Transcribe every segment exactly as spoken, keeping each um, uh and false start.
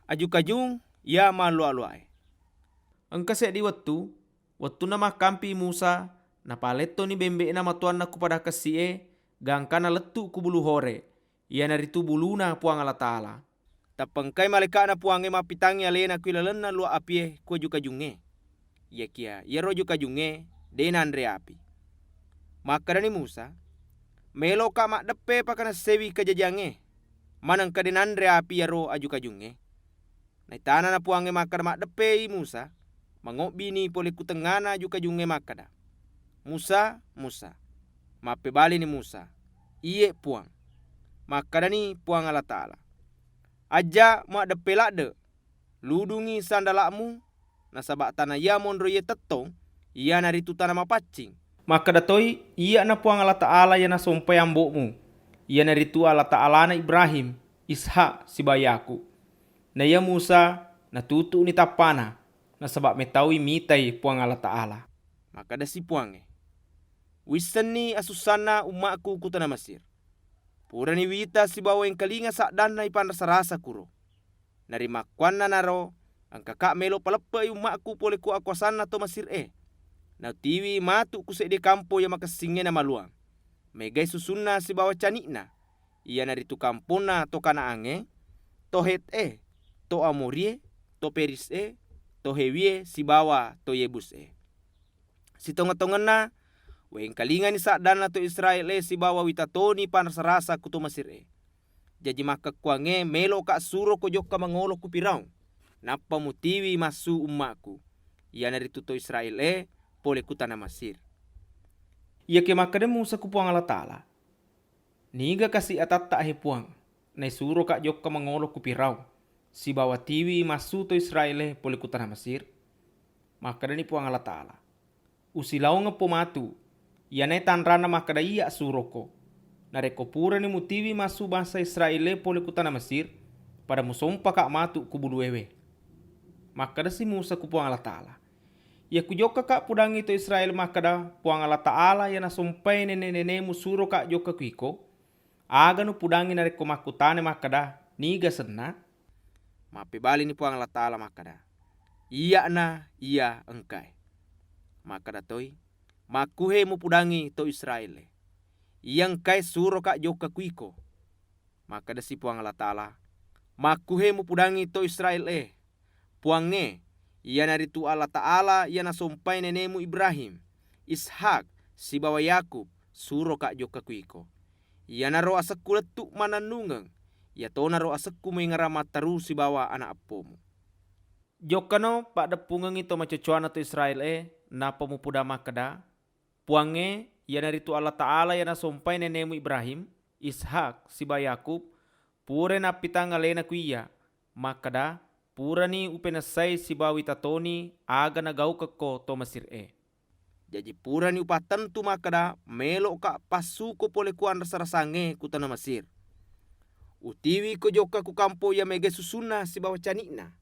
Aju-kajung iya malluwa-luwaé. Engka seddi wettu, wettunna makkampi Musa, napalettoni bembe'na matowanna ku pada kessi'é, gangkana lettu ku Bulu Horé, iyanaritu buluna Puang Allataala. Tappa engkai malaéka'na Puwangnge mappitangngi aléna ku ilalenna luwa apié ku aju-kajungngé. Iyakiya iyaro aju-kajungngé dé' nanré api. Makkedani Musa, "Mélo'ka maddeppé pakanessaiwi kajajiyangngé, manengka dé' nanré api iyaro aju-kajungngé." Naitanana Puwangnge makkeda maddeppéi Musa, mangobbini polé ku tengngana aju-kajungngé makkeda, "Musa, Musa." Mappébalini Musa, "Iyé, Puwang." Makkedani Puwang Allataala, "Ajja muaddeppé ladde', ludungngi sandala'mu, nasaba tana iya monroiyé tettong, iyanaritu tana mapaccing." Makkeda toi, "Iyya'na Puwang Allataala iya nasompai ambo'mu, iyanaritu Allataalana Ibrahim, Ishak, sibawa Yakub." Naiya Musa natutu'ni tappana, nasaba métaui mitai Puwang Allataala. Makkedasi Puwangnge, "Wissenni asussanna umma'ku ku tana Mesir. Purani wita sibawa wéngkalinga saddanna ipanrasa-rasa kuro. Narimakkuannanaro, engkaka mélo paleppe'i umma'ku polé ku akuwasanna to Mesir-é. Nautiwi matu ku séddié kampo iya makessingngé namaluwang. Mégai susunna sibawa cani'na, iyanaritu kamponna to Kanaangngé, to Hét-é, to Amorié, to Peris-é, to Héwié, sibawa to Yébus-é. Sitonge-tongenna, wéngkalingani saddanna to Israél-é sibawa wita toni panrasa-rasa ku to Mesir-é. Jaji makkekkuwangngé mélo'ka suroko jokka mangolo ku Firaung, nappa mutiwi massu umma'ku, iyanaritu to Israél-é, polé ku tana Mesir." Iyakiya makkeda Musa ku Puwang Allataala, "Niga kasi atatta, hé Puwang, naisuroka jokka mangolo ku Firaung, sibawa tiwi massu to Israél-é polé ku tana Mesir?" Makkedani Puwang Allataala, "Usilaongeppo matu, iyanaé tanranna makkeda Iyya suroko. Narékko purani mutiwi massu bangsa Israél-é polé ku tana Mesir, pada musompaka matu ku buluéwé." Makkedasi Musa ku Puwang Allataala, "Iya kujokkaka pudangngi to Israél makkeda, Puwang Allataala iya nasompai néné-nénému suroka jokka ku iko, aga nupudangngi narékko makkutanai makkeda, 'Niga senna?'" Mappébalini Puwang Allataala makkeda, "Iyya'na iya engkaé." Makkeda toi, "Makkuhé mupudangngi to Israél-é, iya engkaé suroka jokka ku iko?" Makkedasi Puwang Allataala, "Makkuhé mupudangngi to Israél-é, Puwangnge, iyanaritu Allataala iya nasompai nénému Ibrahim, Ishak, sibawa Yakub, suroka jokka ku iko. Iyanaro asekku lettu mannennungeng, iyatonaro asekku méngngerang matteru sibawa ana eppomu." Jokkano paddeppungengngi to macocowanna to Israél-é, nappa mupudang makkeda, "Puwangnge, iyanaritu Allataala iya nasompai nénému Ibrahim, Ishak, sibawa Yakub, purai nappitang aléna ku iyya, makkeda, 'Purani upénessai sibawa wita toni aga nagaukekko to Mesir-é.'" Jaji purani upattentu makkeda, "Mélo'ka passuko polé ku anrasa-rasangngé ku tana Mesir. Utiwiko jokka ku kampo iya mégai susunna sibawa cani'na,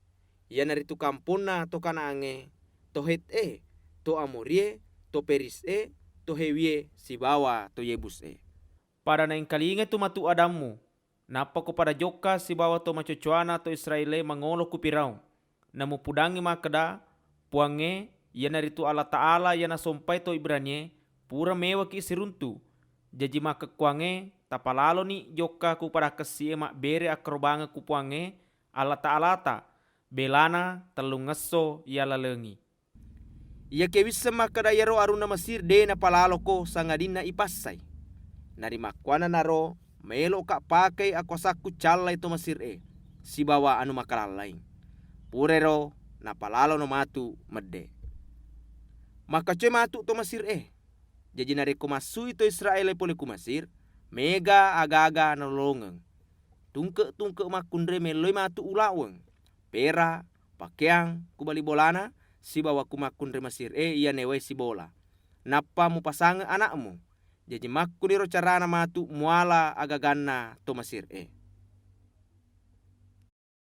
iyanaritu kamponna to Kanaangngé, to Hét-é, to Amorié, to Peris-é, to Héwié, sibawa to Yébus-é." Pada naéngkalingai tu matu adammu, nappako pada jokka sibawa to macocowana to Israél-é mangolo ku Firaung, namupudangngi makkeda, 'Puwangnge, iyanaritu Allataala iya nasompai to Ibranié, pura méwaki siruntu. Jaji makkekkuwangngé tapalaloni jokka ku pada kessi'é mabbéré akkarobangeng ku Puwangnge, Allataalata, bélana tellungngesso iya lalengngi.'" Iyakiya wisseng makkeda iyaro arunna Mesir dé napalaloko sangadinna ipassai. Narimakkuannanaro, mélo'ka pakéi akuwasakku callai to Mesir-é sibawa anu makalallaing. Purairo napalalono matu meddé. Makkacoé matu to Mesir-é. Jaji narékko massui to Israél-é polé ku Mesir, méga aga-aga nalolongeng. Tungke-tungke makkunrai mélloi matu ulaweng, péra, pakéyang ku bali bolana, sibawa ku makkunrai Mesir-é iya néwaé sibola. Nappa mupasangeng ana'mu. Jaji makkuniro carana matu muwala agaganna to Mesir-é.